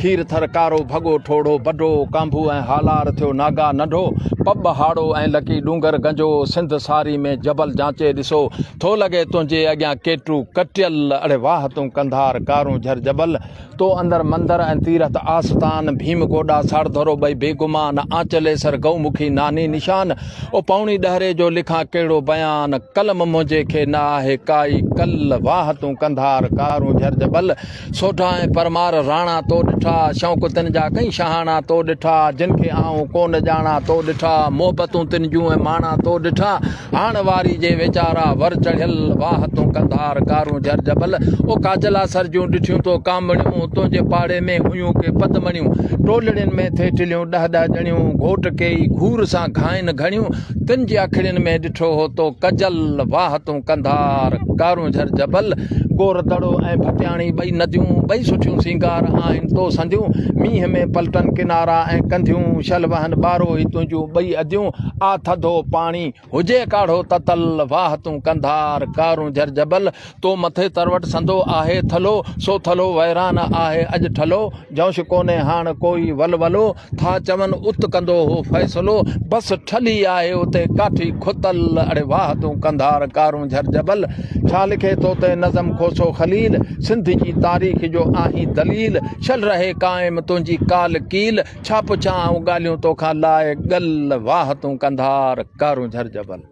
کير ٿر ڪارو ڀڳو ٺوڙهو بڊو ڪانڀو ۽ هالار ٿيو ناگا ننڍو پٻ هاڙو ۽ لڪي ڏونگر گنجو سنڌ ساري ۾ جبل جانچي ڏسو ٿو لڳي تنهنجي اڳيان ڪيٽو ڪٽيل اڙي واهه تون ڪنڌار ڪارونجهر جبل تو اندر مندر ۽ تيرٿ آستان ڀيم گوڏا ساڙڌرو ٻئي بي گمان آنچليسر گئو مکي ناني نشان او پوڻي ڏهري جو لکان ڪهڙو بيان قلم منهنجي کي نه آهي ڪائي ڪل واهه تون ڪنڌار ڪارونجهر جبل سوڍا ۽ پرمار راڻا تو ڏٺا، شوق تن جا ڪئين شهاڻا تو ڏٺا، جن کي آئون ڪو نه ڄاڻان تو ڏٺا، محبتون تن جون ۽ ماڻا تو ڏٺا، هاڻ واري جي ويچارا ور چڙهيل، واهه تون ڪنڌار ڪارونجهر جبل، او ڪاجلا سر جون ڏٺيون تو ڪامڻيون، تنهنجي پاڙي ۾ هيون ڪي پدمڻيون، ٽولڙين ۾ ٿي ٽليون ڏهه ڏهه ڄڻيون، گهوٽ ڪيئي گهور سان گهائن گهڻيون، تن جي اکڙين ۾ ڏٺو هو تو ڪجل، واهه تون ڪنڌار، ڪارونجهر جبل، گور دڙو ۽ ڀٽياڻي ٻئي نديون، ٻئي سٺيون سينگار آهن تو سنديون، مينهن ۾ پلٽن ڪنارا ۽ ڪنڌيون، شل وهن ٻاروهي تنهنجون ٻئي اديون، آ ٿڌو پاڻي، هجي ڪاڙهو تتل، واهه تون ڪنڌار، ڪارونجهر جبل، تو مٿي تروٽ سندو آهي ٿلهو، سو ٿلهو ويران آهي اڄ ٺلهو، جئونش ڪونهي هاڻ ڪوئي ولولو، ٿا چون ات ڪندو هو فيصلو، بس ٺلهي آهي اتي ڪاٺي کتل، اڙي واهه تون ڪنڌار ڪارونجهر جبل، ڇا لکي تو تي نظم کوسو خليل، سنڌ جي تاريخ جو آهين دليل، شل رهي قائم تنهنجي قال قيل، ڇا پڇان آئون ڳالهيون توکان لاء ڳل، واهه تون ڪنڌار ڪارونجهر جبل.